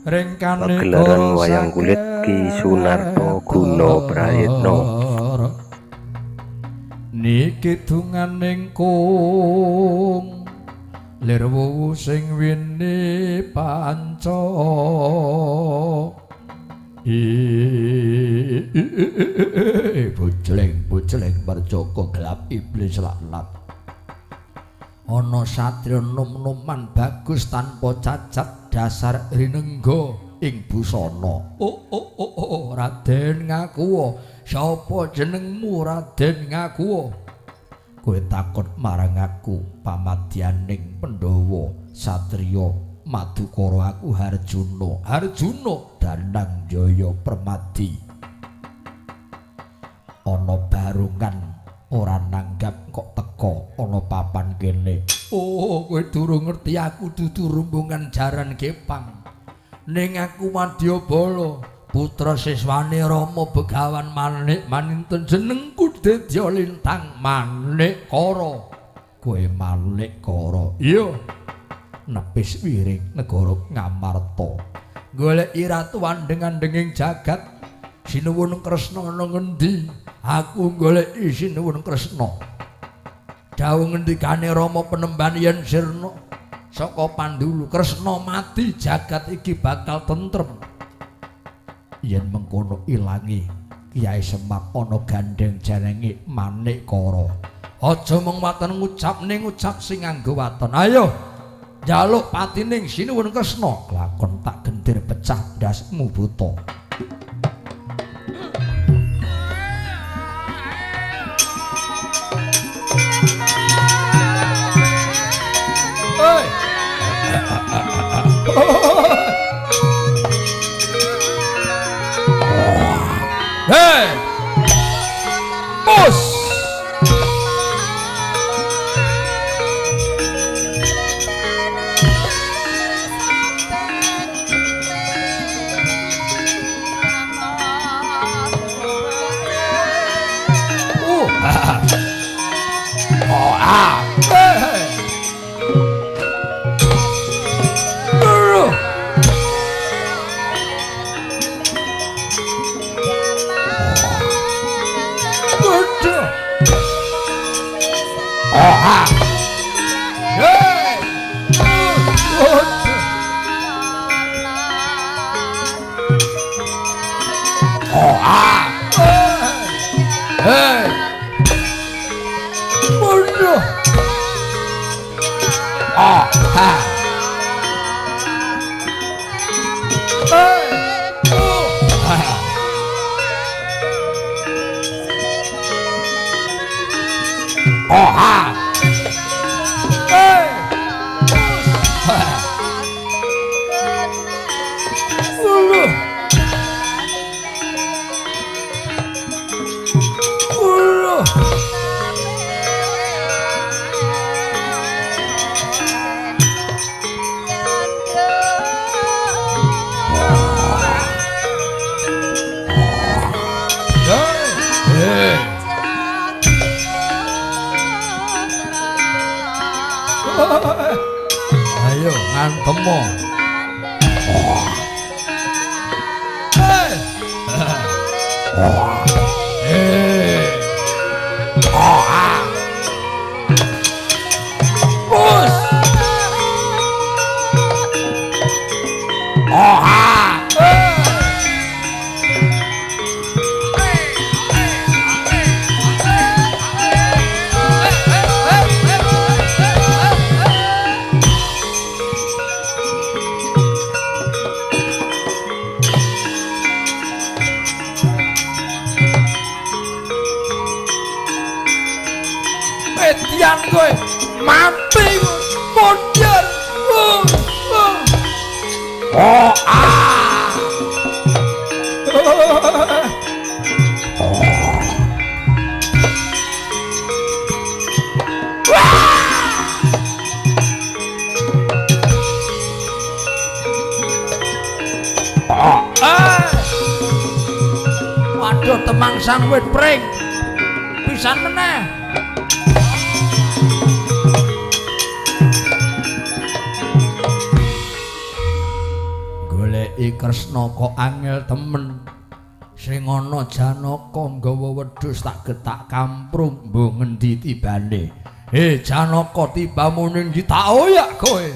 Pagelaran wayang kulit Ki Sunarto Guna Prayitno. Niki dunganing kung lir wuwu sing wini panca. Bojleng bojleng marjaka gelap iblis laknat. Ana satriya nom-noman bagus tanpa cacat dasar rinengga ing busana. Oh oh oh oh, Raden ngaku. Sapa jenengmu Raden ngaku? Kowe takon marang aku pamadyaning Pandhawa satriya Madukara aku Harjuna. Harjuna Danang Jaya Permadi. Ana barungan ora nanggap kok teka ana papan kene. Oh, kowe durung ngerti aku dudu rombongan jaran kepang. Ning aku Madyabala, putra siswane Rama Begawan Manik Maninten, jenengku Dedya Lintang Manikkara. Kowe Manikkara? Iya. Nepis wiring negara Ngamarta. Goleki ratu andheng-andhenging jagat. Sinuwun Kresna ana ngendi? Aku goleki Sinuwun Kresna. Dawuh ngendikane Rama Penemban yen sirna saka Pandulu Kresna mati jagat iki bakal tentrem. Yen mengkono ilangi Kyai Semar ana gandheng jenenge Manikkara. Aja mung waton ngucap ning ngucap sing nganggo waton. Ayo njaluk patining Sinuwun Kresna. Lakon tak gendir pecah ndasmu buta. Hey! Bos! Oh, ah. Hey. Ayo ngantemo. Bos. Median kowe mati modern. Oh ah. Waduh temangsang wit pring. Pisan meneh. Goleki Kresna kok angel temen. Sing ana Janaka nggawa wedhus tak getak kamprung mbuh ngendi tibane. He Janaka tibamu ning ndi tak oyak kowe.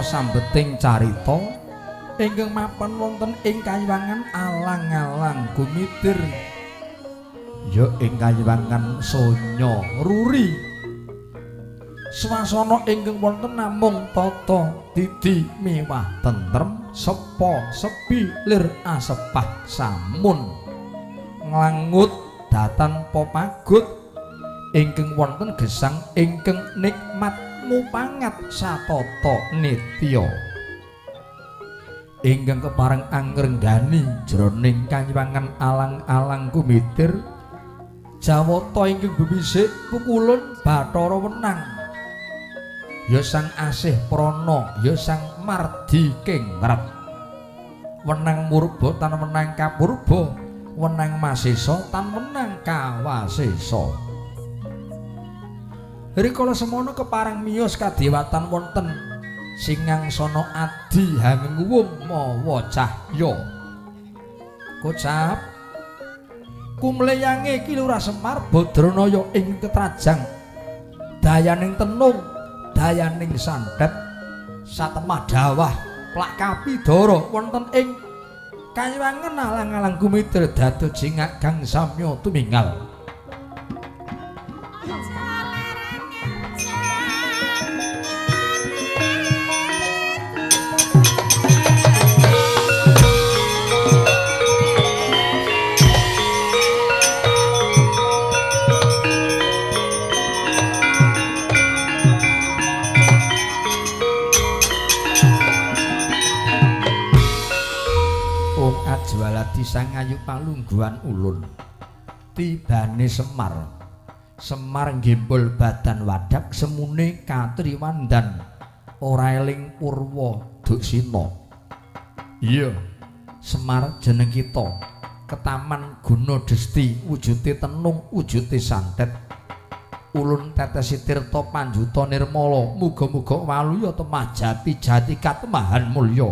Sambeting carita ingkang mapan wonten ing kayiwangan alang-alang gumitir ya ing kayiwangan sonya ruri. Swasana ingkang wonten namung tata didi mewah tentrem sepo sepi lir asepah samun nglangut datan popagut ingkang wonten gesang ingkang nikmat mupangat satata nitya ingkang kepareng angrenggani jroning kayiwangan alang-alang kumitir jawata ingkang bumisik pukulun Bathara Wenang ya Sang Asih Prana ya Sang Mardi Kengrat wenang murba tan wenang kapurba wenang masesa tan wenang kawasesa. Rikala semono kepareng miyos kadewatan wonten singangsana adi hanguwung mawa cahya. Kocap kumleyange Ki Lurah Semar Badranaya ing ketrajang dayaning tenung dayaning santet satemah dawah plak kapidara wonten ing kayiwangan alang-alang gumitir dados jingak kang samya tumingal. Ajwaladi sangayu palungguhan ulun tibane Semar. Semar nggembol badan wadak semune katriwandan ora eling purwa duksina. Iya Semar jeneng kita ketaman guna desti wujude tenung wujude santet ulun tetesi tirta panjuta nirmala muga-muga waluya temah jati jati katemahan mulya.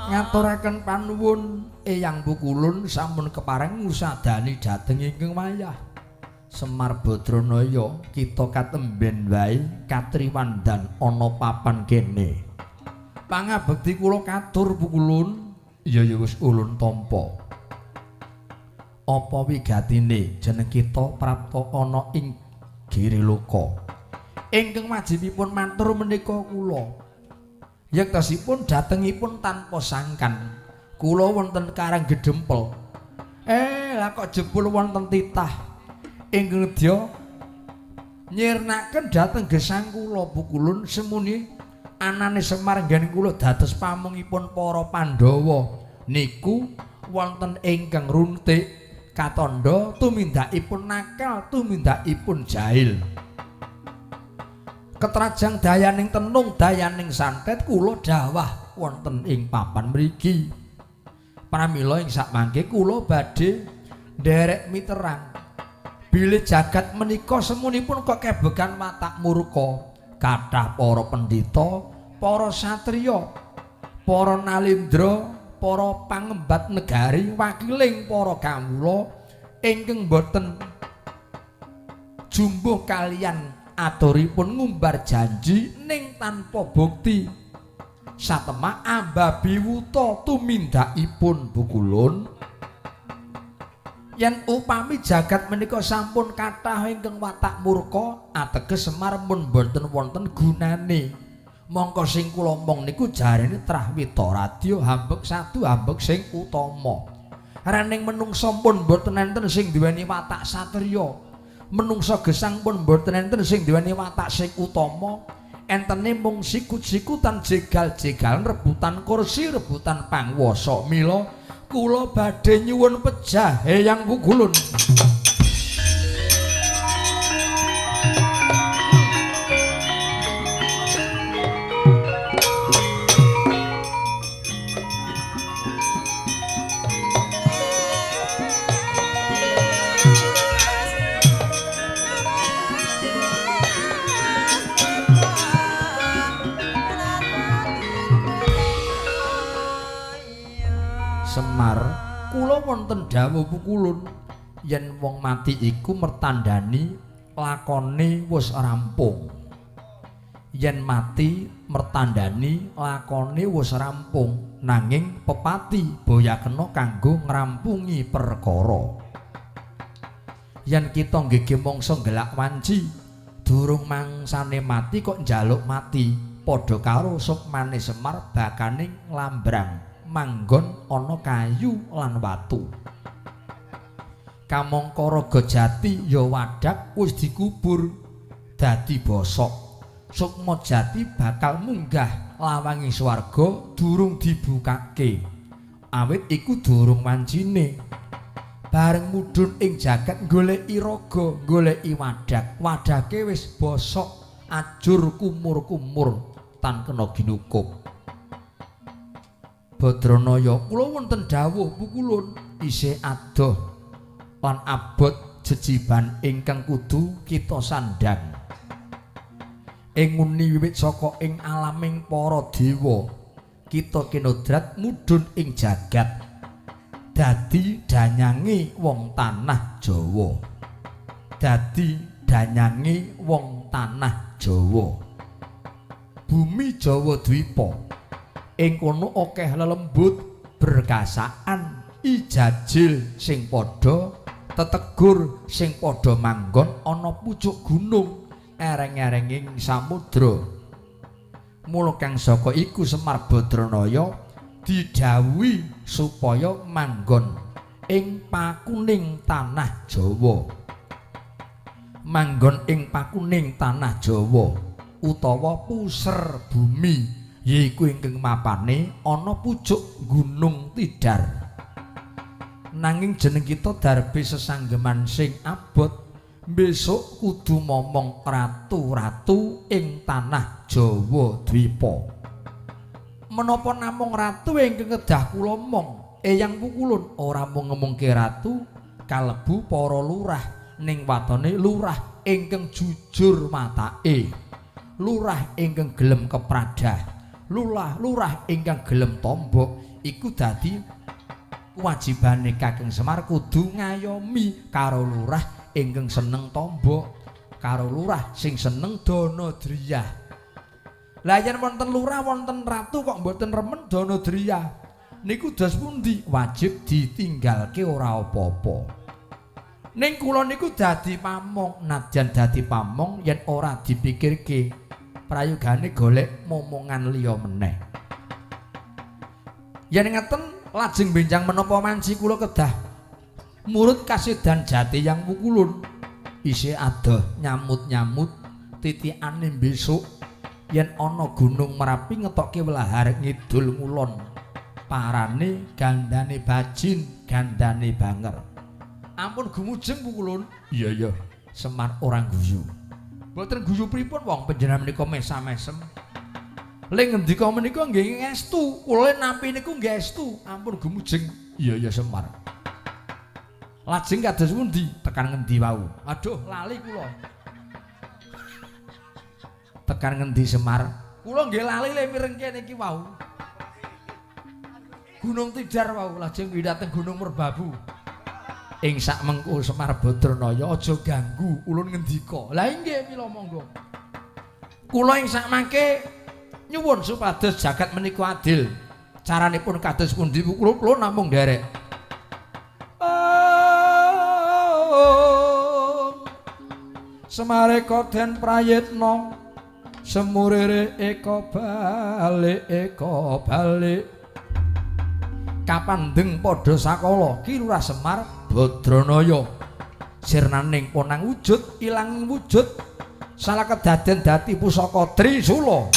Ngaturaken panuwun Eyang Pukulun sampun kepareng ngusadani dhateng ingkang wayah. Semar Badranaya kita katemben wae katriwandan ana papan kene. Pangabekti kula katur Pukulun, iya ya wis ulun tampa. Apa wigatine jeneng kita prapta ana ing Giriloka? Ingkang wajibipun matur menika kula. Yektosipun datengipun tanpa sangkan. Kula wonten Karang Gedempel. Lah kok jebul wonten titah ingkang nedya nyirnaken dhateng gesang kula pukulun semuni anane Semar nggen kula dados pamungipun para Pandhawa niku wonten ingkang runtik katandha tumindakipun nakal tumindakipun jahil. Ketrajang dayaning tenung dayaning santet kula dawah wonten ing papan mriki. Pramila ing sakmangke kula badhe nderek miterang bilih jagat menika semunipun kok kebegan watak murka. Kathah para pendhita, para satriya, para nalindra, para pangembat negari, wakiling para kawula ingkang boten jumbuh kaliyan aturipun ngumbar janji ning tanpa bukti. Satemah ambabi wuta tumindakipun bukulun. Yen upami jagat menika sampun kathah ingkang watak murka, ateges Semar mun boten wonten gunane. Mongko sing kula omong niku jarene trah witaradya hambek satu hambek sing utama. Rening menungsa pun boten enten sing duweni watak satriya. Menungsa gesang pun boten enten sing duweni watak sing utama. Entene mung sikut-sikutan jegal-jegalan rebutan kursi, rebutan pangwasa. Mila kula badhe nyuwun pejah Eyang Pukulun. Semar, kula wonten dawuh Pukulun yen wong mati iku mertandani lakone wis rampung. Yen mati mertandani lakone wis rampung, nanging pepati boya kena kanggo ngrampungi perkara. Yen kita nggih mangsa nggelak wanci, durung mangsane mati kok njaluk mati, padha karo sukmane Semar bakane nglambrang manggon ana kayu lan watu. Kamangka raga jati ya wadak wis dikubur dadi bosok. Sukma jati bakal munggah lawangi swarga durung dibukake. Awit iku durung wancine. Bareng mudhun ing jagat goleki raga, goleki wadak. Wadake wis bosok, ajur kumur-kumur tan kena ginukup. Badranaya, kula wonten dawuh Pukulun isih adoh lan abot jejiban ingkang kudu kita sandhang. Ing nguni wiwit saka ing alaming para dewa, kita kinodrat mudhun ing jagat dadi danyange wong tanah Jawa. Dadi danyange wong tanah Jawa. Bumi Jawa Dwipa ing kono akeh lelembut berkasaan ijajil sing padha tetegur sing padha manggon ana pucuk gunung ereng-erenging samudra. Mula kang saka iku Semar Badranaya didhawuhi supaya manggon ing pakuning tanah Jawa. Manggon ing pakuning tanah Jawa utawa puser bumi, yaiku ingkang mapane ana pucuk Gunung Tidar. Nanging jeneng kita darbe sesanggeman sing abot, besok kudu momong ratu-ratu ing tanah Jawa Dwipa. Menapa namung ratu ingkang kedah kula mong, Eyang Pukulun ora mung ngemungke ratu, kalebu para lurah ning watone lurah ingkang jujur matake, lurah ingkang gelem kepradah, lurah ingkang gelem tombok. Iku dadi kewajibane Kakang Semar kudu ngayomi karo lurah ingkang seneng tombok, karo lurah sing seneng dana driyah. Lah yen wonten lurah wonten ratu kok mboten remen dana driyah, Niku dos pundi? Wajib ditinggalke ora apa-apa. Ning kula niku dadi pamong, nadyan dadi pamong yen ora dipikirke prayogane golek momongan liya meneh. Yen ngeten lajeng benjang menapa manci kula kedah murut kasidan jati yang pukulun. Isih adoh nyamut-nyamut titikane besok yen ana Gunung Merapi ngetokke wlahar ngidul ngulon. Parane gandane bajin, gandane banger. Ampun gumujeng pukulun. Iya iya, Semar ora guyu. Mboten guyu pripun wong panjenengan menika mesam-mesem. Le ngendika menika nggih ngestu, kula nampi niku nggih estu. Ampun gumujeng. Iya iya Semar. Lajeng kados pundi? Tekan ngendi wau? Aduh, lali kula. Tekan ngendi Semar? Kula nggih lali le mirengke niki wau. Gunung Tidar wau lajeng pindah Gunung Merbabu. Ing sak mengko Semar Badranaya aja ganggu ulun ngendika. Lah inggih mila monggo. Kula ing sak mangke nyuwun supados jagat menika adil. Caranipun kados pundi kula namung nderek. Semareka den prayitna semurire eka balik eka balik. Kapandheng padha sakala Ki Lurah Semar Badranaya sirnaning ponang wujud ilang wujud salah kedaden dadi pusaka Trisula.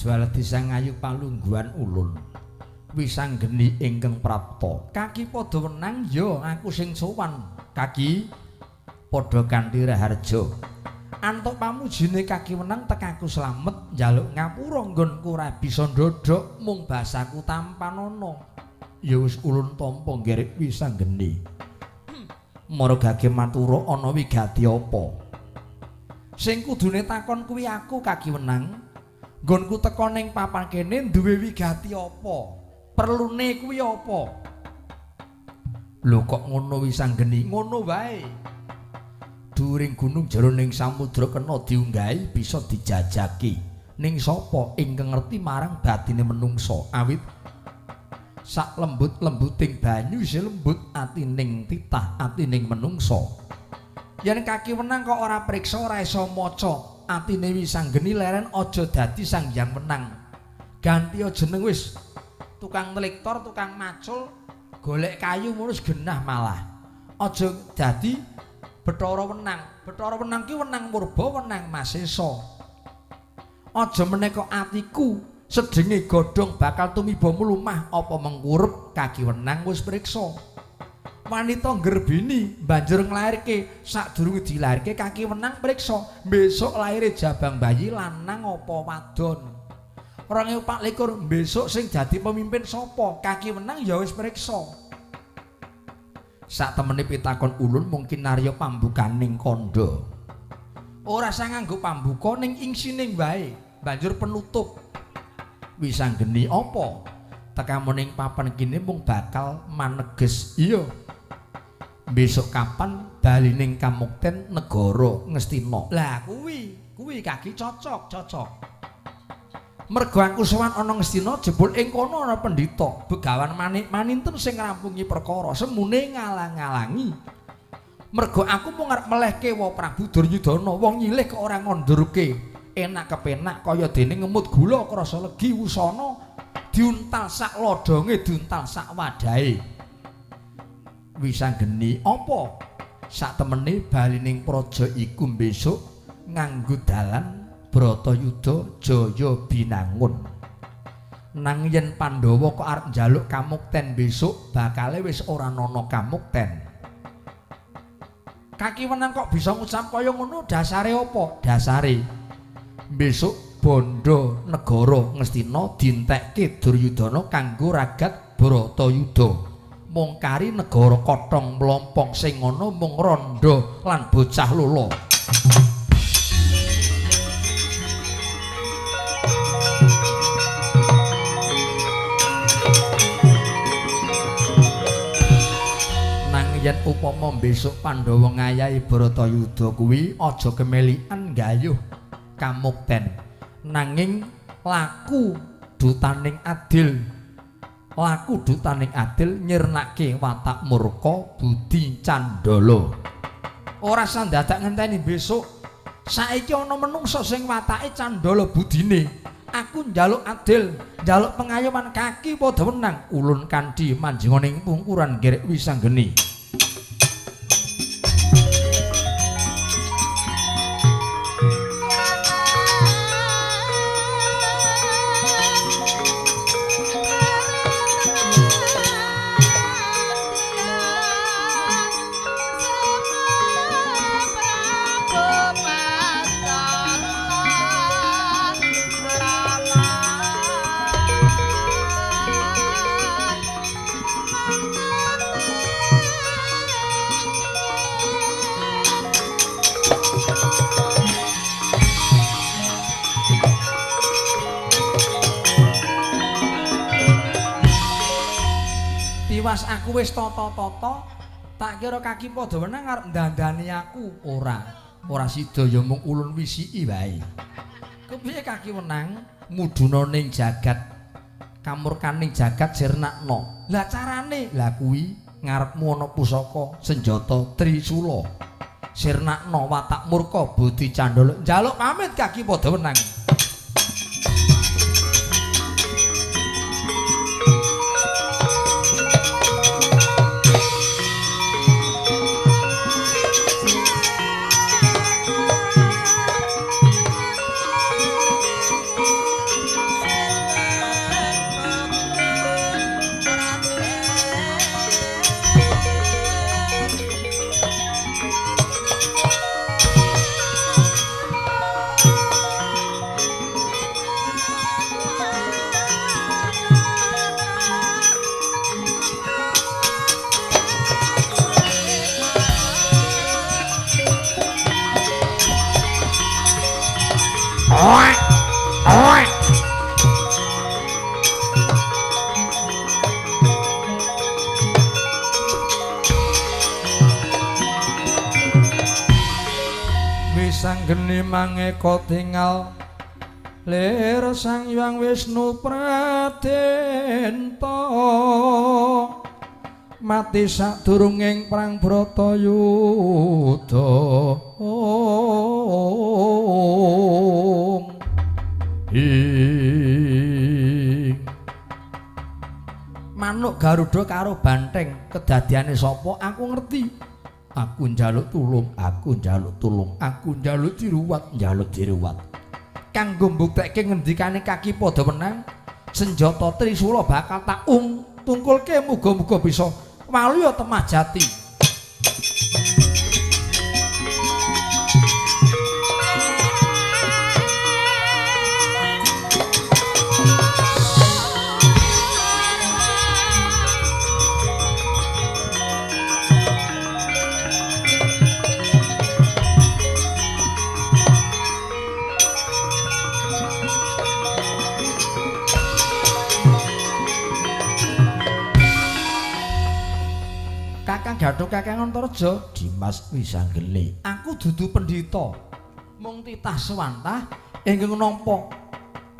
Jual disangayu palungguhan ulun wisanggeni ingkang prapta. Kaki padha wenang ya aku sing sowan. Kaki padha kanthi raharja. Antuk pamujine kaki wenang tekaku slamet njaluk ngapura nggonku ora bisa ndodhok mung basaku tampanana. Ya wis ulun tampa ngerek wisanggeni. Margake matura ana wigati apa? Sing kudune takon kuwi aku kaki wenang. Nggonku teka ning papan kene duwe wigati apa? Perlune kuwi apa? Lho kok ngono wisanggeni? Ngono wae. During gunung jero ning samudra kena diunggahi bisa dijajaki. Ning sapa ingkang ngerti marang batine menungsa? Awit sak lembut-lembuting banyu isih lembut atining titah atining menungsa. Yen kaki wenang kok ora priksa ora iso maca. Atine wisanggeni leren aja dadi Sang Hyang Wenang. Ganti jeneng wis tukang nlektor, tukang macul, golek kayu ngono wis genah malah. Aja dadi Bathara Wenang. Bathara Wenang ki wenang murba, wenang masesa. Aja meneh kok atiku sedenge godhong bakal tumiba mlumah apa mengkurep kaki wenang wis priksa. Wanita nggerbini banjur nglairke sadurunge dilairke kaki wenang priksa besok laire jabang bayi lanang apa wadon. 2024 besok sing dadi pemimpin sapa? Kaki wenang ya wis priksa. Sak temene pitakon ulun mungkin narya pambukaning kandha. Ora usah nganggo pambuka ning ingsining wae, banjur penutup. Wisanggeni apa? Tekamu ning papan kene mung bakal maneges. Iya. Besok kapan bali ning kamukten negara Ngastina. Lah kuwi, kuwi kaki cocok, cocok. Mergo aku sowan ana Ngastina jebul ing kono ana pendhita, begawan manik maninten sing ngrampungi perkara, semune ngalang-alangi. Mergo aku mung arep melehke wa Prabu Duryudana, wong nyilih kok ora ngondurke. Enak kepenak kaya dene ngemut gula krasa legi wusana diuntal sak lodonge, diuntal sak wadahe. Wisanggeni apa? Saktemene bali ning praja iku besok nganggo dalan Bratayuda Jaya Binangun. Nang yen Pandhawa kok arep njaluk kamukten besok bakale wis ora ana kamukten. Kaki Wenang kok bisa ngucap kaya ngono, dasare apa? Dasare besok bondo negara Ngastina dintekke Duryudana kanggo ragat Bratayuda. Mung kari negara kothong mlompong sing ana mung randha lan bocah lolo. Nang yen upama besok Pandhawa ngayahi Bratayuda kuwi aja kemelikan gayuh kamukten, nanging laku dutaning adil. Laku dutaning adil nyirnake watak murka budi candala. Ora sandadak ngenteni besok. Saiki ana menungsa sing watake candala budine. Aku njaluk adil, njaluk pengayoman kaki padha wenang ulun kanthi manjinga ning pungkuran gerek Wisanggeni. Tiwas aku wis tata-tata, tak kira kaki padha wenang arep ndandani aku. Ora, ora sida ya mung ulun wisiki wae. Kepiye kaki wenang mudhuna ning jagat, kamurkaning jagat sirnakna. Lah carane, lah kuwi ngarepmu ana pusaka senjata Trisula. Sirnakna watak murka budi candala. Njaluk pamit kaki padha wenang. Wisanggeni mangeka tingal lir Sang Hyang Wisnu Pradenta mati sadurunging perang Bratayuda. Manuk Garuda karo banteng kedadiane sapa aku ngerti. Aku njaluk tulung, aku njaluk tulung, aku njaluk diruwat, njaluk diruwat. Kanggo mbuktekke ngendikane kaki padha wenang, senjata Trisula bakal tak tungkulke muga-muga bisa waluya temah jati. Kakang Gathuk Kakang Antareja Dimas Wisanggeni. Aku dudu pendhita. Mung titah sewantah ingkang nampa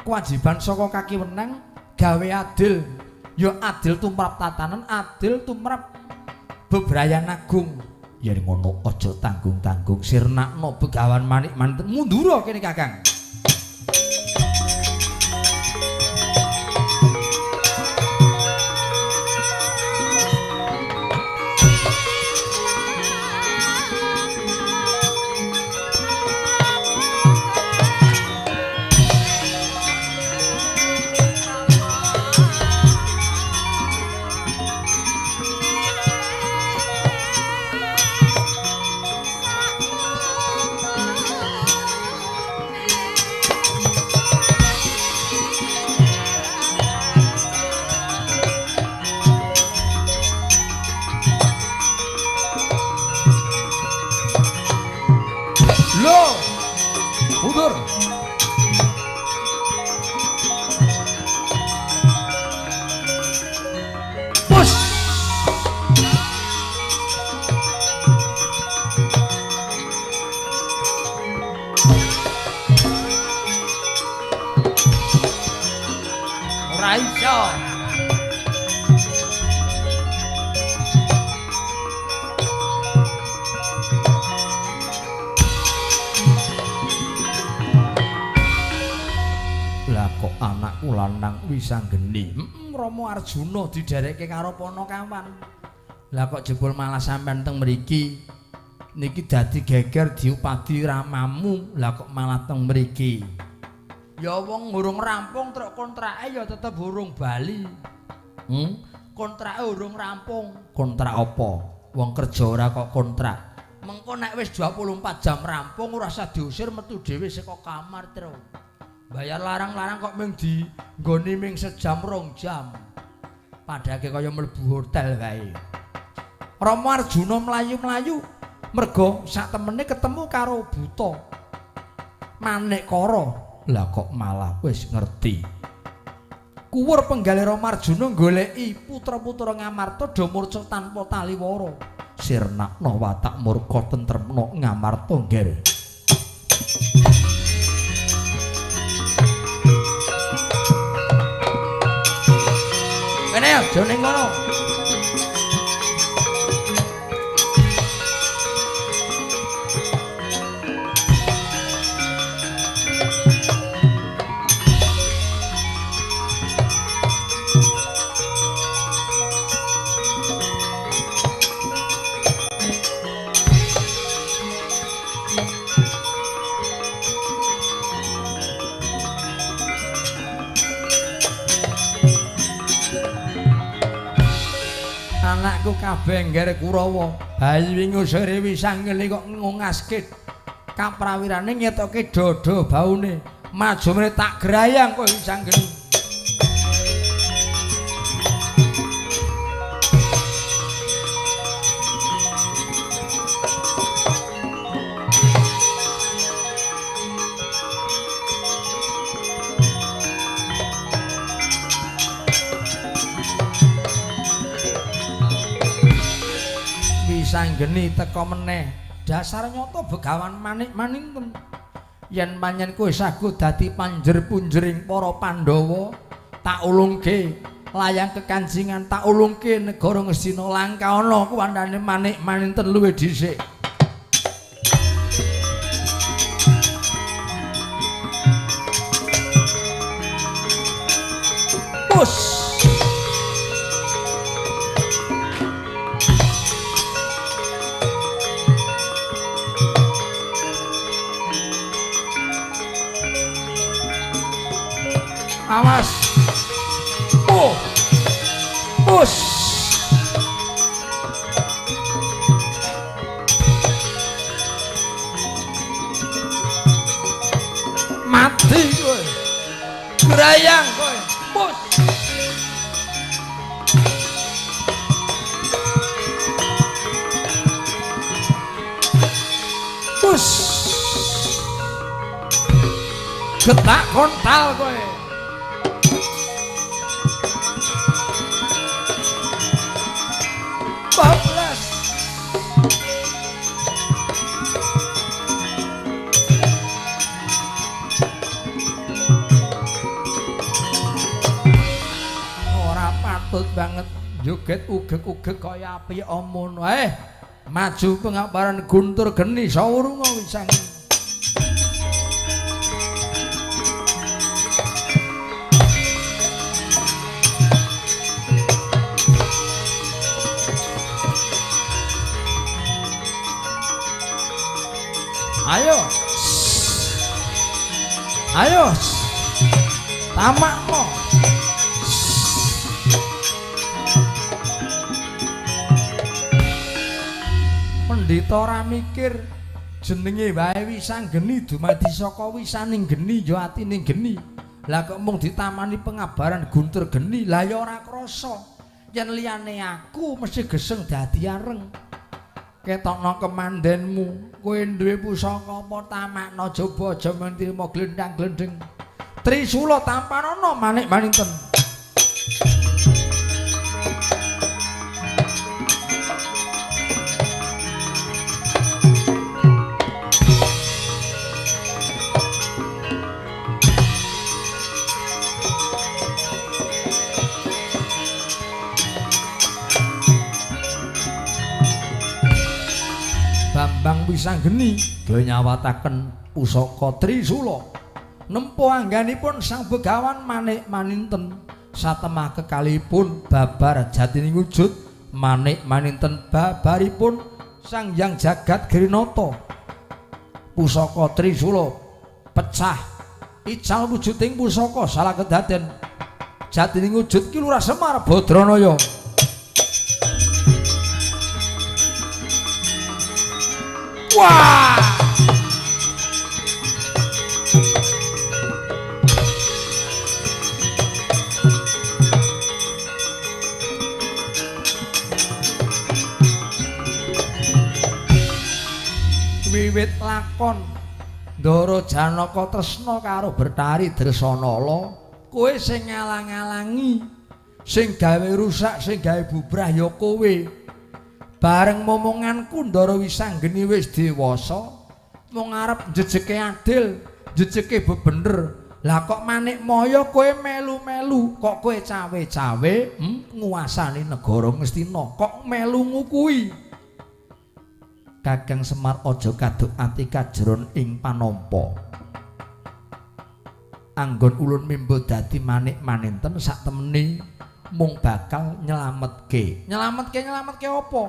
kewajiban saka kaki wenang gawe adil. Ya adil tumrap tatanan, adil tumrap bebrayan agung. Yen ngono aja tanggung-tanggung sirnakno begawan manik manten mundura kene Kakang. Mundur. Push. Ora iso. Lah kok anakku lanang Wisanggeni. Rama Arjuna didherekke karo Panakawan. Lah kok jebul malah sampean teng mriki. Niki dadi geger diupadi ramamu. Lah kok malah teng mriki. Ya wong urung rampung truk kontrake ya tetep urung bali. Kontrake urung rampung. Kontrak apa? Wong kerja ora kok kontrak. Mengko nek wis 24 jam rampung ora usah diusir metu dhewe saka kamar, Tru. Bayar larang-larang kok mung di nggone mung sejam rong jam. Padake kaya mlebu hotel wae. Rama Arjuna mlayu-mlayu merga sak temene ketemu karo buta Manikkara. Lah kok malah wis ngerti. Kuwur penggalih Rama Arjuna goleki putra-putra Ngamarta do murca tanpa taliwara. Sirnakna watak murka tentremna Ngamarta ngger. Kene aja ning kono. Anakku kabeh ngger Kurawa. Bayi wingi sore Wisanggeni kok ngungaske kaprawirane ngetoke dada baune. Maju mrene tak grayang kowe Wisanggeni. Wisanggeni teka meneh. Dasar nyata begawan Manik Maninten. Yen panjen kowe sagu dadi panjer-punjering para Pandhawa, tak ulungke layang kekancingan, tak ulungke negara Ngastina langka ana kuwandane Manik Maninten luwih dhisik. Push. Awas. Oh. Push. Mati kowe. Grayang kowe. Push. Push. Getak kontal kowe. Bablas. Ora patut banget joget ugek-ugek kaya api omono. Maju pengabaran guntur geni sawurunga Wisanggeni. Ayo. Ayo. Tamakno. Pendhita ora mikir jenenge wae Wisanggeni dumadi saka wisaning geni ya atine geni. Lah kok mung ditamani pengabaran guntur geni, lah ya ora krasa. Yen liyane aku mesti geseng dadi areng. Ketokno kemandenmu. Kowe duwe pusaka apa tamakna jaba aja mung trima glendang-glendeng. Trisula tampanana manik maninten. Bambang Wisanggeni nyawataken pusaka Trisula. Nempo angganipun Sang Begawan Manik Maninten satemah kekalipun babar jatining wujud Manik Maninten babaripun Sang Hyang Jagat Girinata. Pusaka Trisula pecah ical wujuding pusaka salah kedaden jatining wujud Ki Lurah Semar Badranaya. Wah! Wiwit lakon Ndara Janaka tresna karo Betari Dresanala, kowe sing ngalang-alangi, sing gawe rusak, sing gawe bubrah ya kowe. Bareng momonganku Ndara Wisanggeni wis dewasa, mung arep njejeke adil, njejeke bebener. Lah kok manik maya kowe melu-melu, kok kowe cawe-cawe nguasani negara Ngastina, kok melu ngukui. Kakang Semar aja kaduk ati kajeron ing panampa. Anggon ulun mimbo dadi manik maninten sak temene mung bakal nyelametke. Nyelametke apa?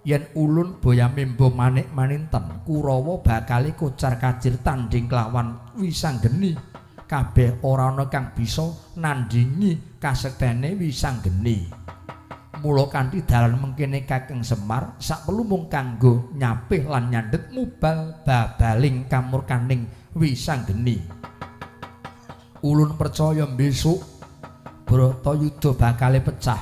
Yen ulun boya mimbo manik maninten, Kurawa bakale kocar-kacir tanding kelawan Wisanggeni. Kabeh ora ana kang bisa nandingi kasektene Wisanggeni. Mula kanthi dalan mengkene Kakang Semar sak perlu mung kanggo nyapih lan nyandhet mubal babaling kamurkaning Wisanggeni. Ulun percaya besok Bratayuda bakale pecah,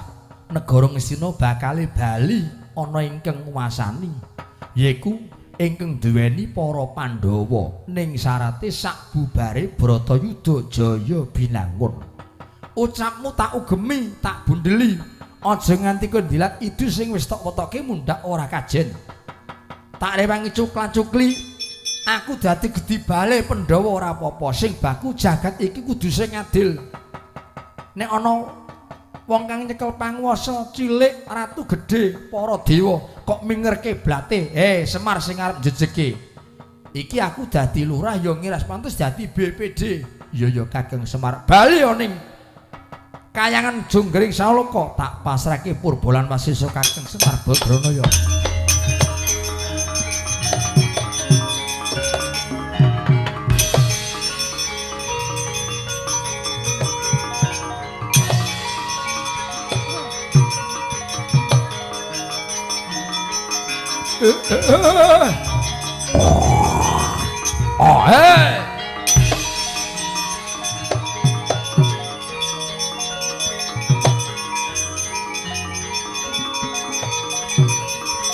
negara Ngastina bakale bali ana ingkang nguasani, yaiku ingkang duweni para Pandhawa ning syarate sak bubare Bratayuda jaya binangun. Ucapmu tak ugemi, tak bundeli. Aja nganti kondilat idu sing wis tok wetoke mundhak ora kajen. Tak rewangi cukla-cukli, aku dadi gedhi bale Pandhawa ora apa-apa, sing baku jagat iki kudu sing adil. Nek ana wong kang nyekel panguwasa cilik ratu gedhe para dewa kok mingerke blate, Semar sing arep njejeke. Iki aku dadi lurah ya ngiras pantes dadi BPD. Ya ya Kakang Semar, bali ning kayangan Jonggring Saloka tak pasrahke Purba lan Wasesa Kakang Semar Badranaya. Oh, hey.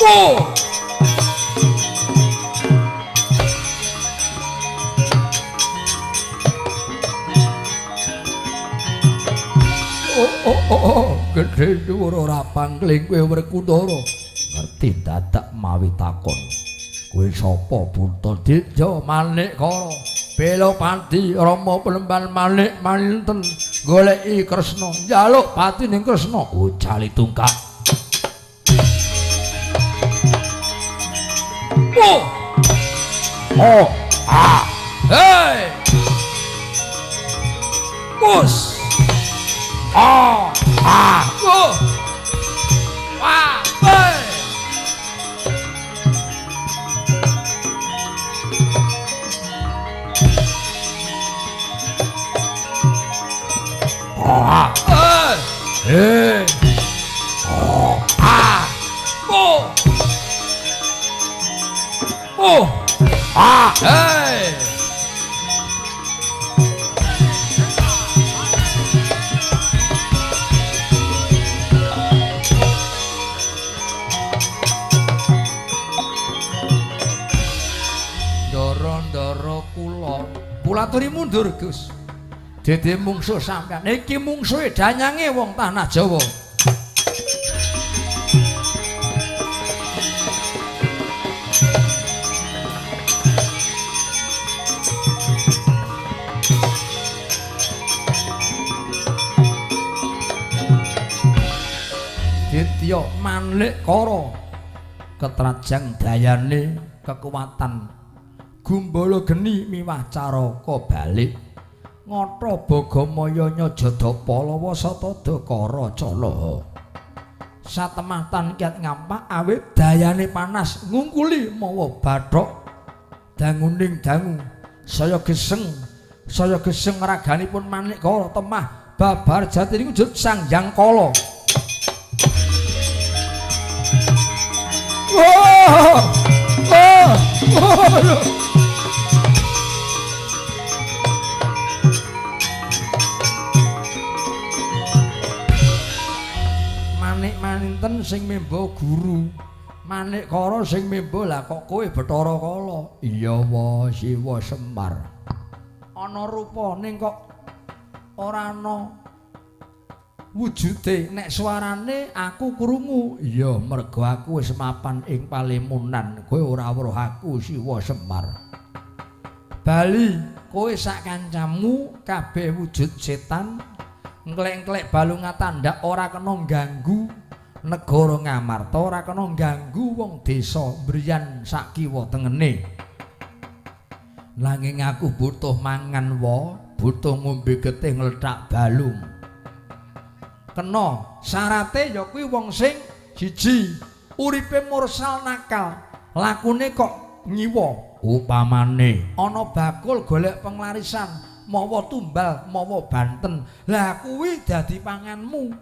Oh. Oh, oh, oh, gedhe dhuwur ora pangling kowe Werkudara. Ngerti dadak mawi takon. Kowe sapa Puntadeja Manikara? Belopati Rama Pelemban Manik Maninten goleki Kresna, njaluk pati ning Kresna. Ucali tungkak. Oh. Oh. Ah. Hey. Bus. Oh. Ah. Oh. Wah. Hey. Ah. Hey. Oh. Ah. Oh. Oh. Ah. Hey. Kula aturi mundur, Gus. Dede mungsuh sampean. Iki mungsuhe danyange wong tanah Jawa. Ditya Manik Kara ketrajang dayane kekuatan gumbala geni miwah caraka balik ngata Bagamaya nyajada Palawa satada kara calaha satemah tan kiat ngampak awit dayane panas ngungkuli mawa bathok danguning dangu saya geseng raganipun Manik Kara temah babar jati wujud Sang Hyang Kala. Oh! Oh! Oh! Manik maninten sing memba guru, Manik Kara sing memba lah kok kowe Bathara Kala. Iya wa Siwa Semar. Ana rupa ning kok ora ana wujude, nek suarane aku krungu. Iya mergo aku wis mapan ing palemunan, kowe ora weruh aku Siwa Semar. Bali kowe sak kancamu kabeh wujud setan, nglek-nglek balunga tandak ora kena ganggu negara Ngamarta, ora kena ganggu wong desa mbriyan sak kiwa tengene. Nanging aku butuh mangan wa, butuh ngombe getih nglethak balung. Kena syarate ya kuwi wong sing siji uripe mursal nakal, lakune kok nyiwa. Upamane ana bakul golek penglarisan mawa tumbal mawa banten, lah kuwi dadi panganmu.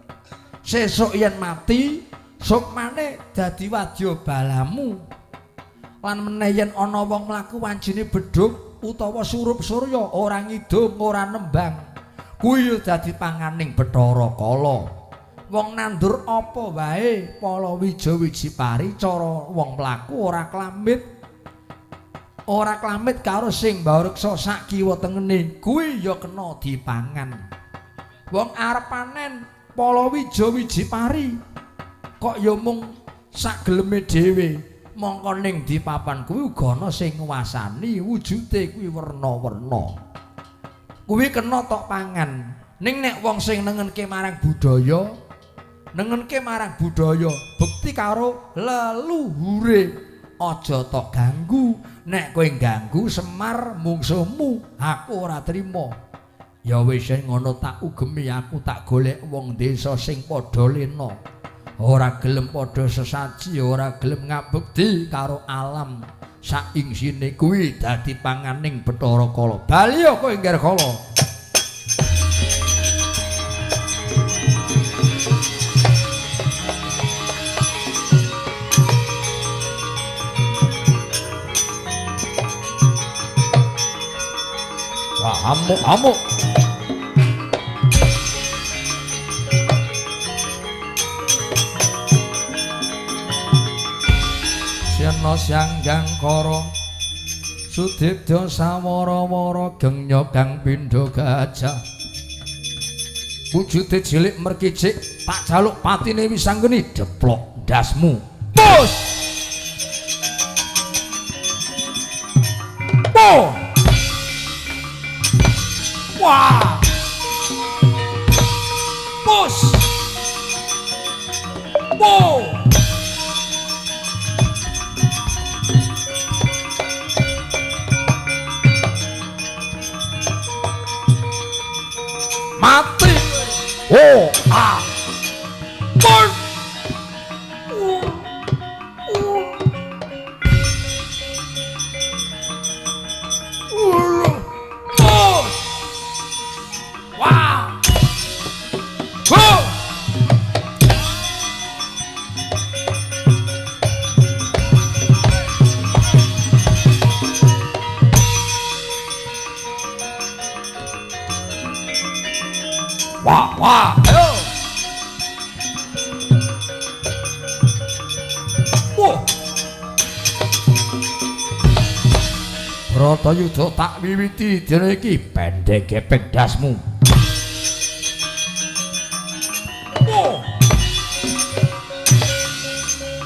Sesuk yen mati sukmane dadi wadya balamu. Lan meneh yen ana wong mlaku wancine bedhug utawa surup surya ora ngidung ora nembang, kuwi dadi panganing Bathara Kala. Wong nandur apa wae palawija wiji pari, cara wong mlaku ora klamit, ora klamit karo sing mbaureksa sak kiwa tengene, kuwi ya kena dipangan. Wong arep panen palawija wiji pari kok ya mung sak geleme dhewe, mongko ning di papan kuwi uga ana sing nguwasani, wujude kuwi werna-werna. Kuwi kena tok pangan. Ning nek wong sing nengenke marang budaya, nengenke marang budaya bekti karo leluhure, aja tok ganggu. Nek kowe ganggu Semar mungsuhmu, aku ora trima. Ya wis ngono tak ugemi, aku tak golek wong desa sing padha lena, ora gelem padha sesaji, ora gelem ngabekti karo alam saingsine, kuwi dadi panganing Bathara Kala. Bali kowe Ngger Kala. Wah, amuk amuk. Sena Sanghyang Kara Sudibya sawara-wara gengnya kang pindha gajah. Wujude cilik merkicik, tak jaluk patine wisanggeni deplok ndasmu. Bos. Po. Wah. Bos. Po. Mati. Oh, ah. Pur. Wah. Ho. Wah, wah, ayo. Wah. Bratayuda tak wiwiti dina iki pendhek gepeng dasmu. Oh.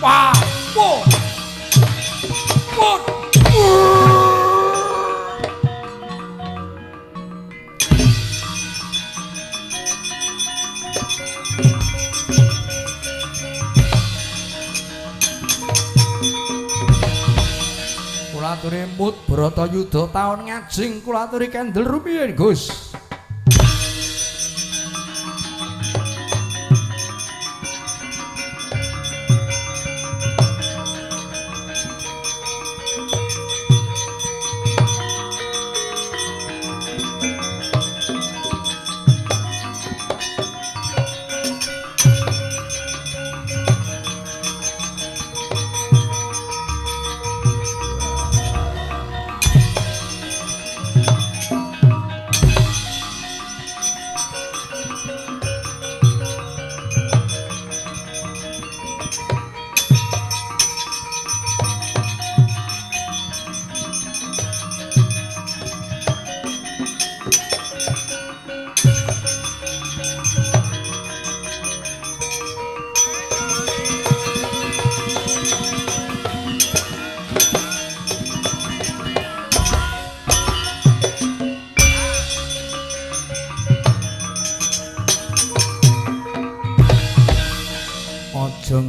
Wah, wo. Wo. Kula aturi mut Bratayuda taun ngajeng kula aturi kendel rumiyin Gus.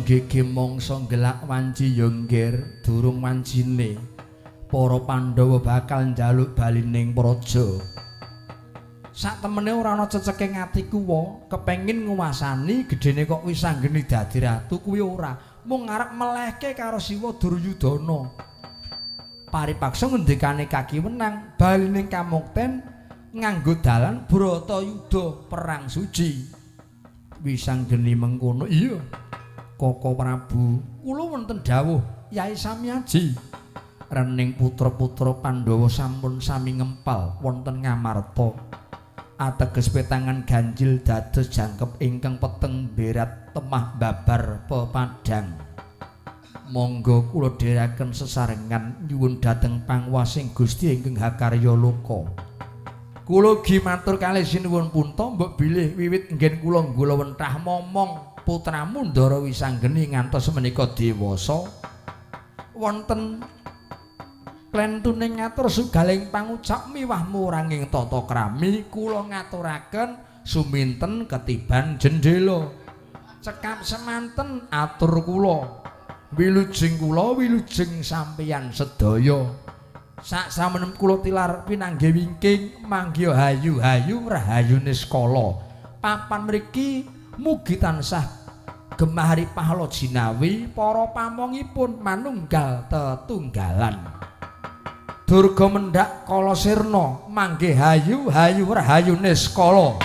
Gege mangsa gelak wanci ya nggir durung wancine para Pandhawa bakal njaluk bali ning praja. Sak temene ora ana ceceke ati kuwa kepengin nguwasani gedene kok wis anggene dadi ratu kuwi ora mung arep melehke karo Siwa Duryudana. Paripaksa ngendikane kaki wenang bali ning kamukten nganggo dalan Bratayuda perang suci. Wis anggene mengkono iya Koko Prabu, kula wonten dawuh Yai Samyaji. Rening putra-putra Pandhawa sampun sami ngempal wonten Ngamarta. Ateges petangan ganjil dados jangkep ingkang peteng berat temah babar pepadang. Monggo kula dherekaken sesarengan nyuwun dhateng pangwasing Gusti ingkang hakarya loka. Kula ugi matur kalih sinuwun punta mbok bilih wiwit nggen kula nggulawentah momong putramu Ndara Wisanggeni ngantos menika dewasa wonten klentune ngatur sugaling pangucap miwah muranging tata krami kula ngaturaken suminten ketiban jendela cekap semanten atur kula wilujeng kula wilujeng sampeyan sedaya sak samen kula tilar pinanggih wingking manggiha hayu-hayu rahayune skala papan mriki mugi tansah gemah ripah jinawi para pamongipun manunggal tetunggalan. Durga mendhak kala sirna manggih hayu hayu rahayu niskala.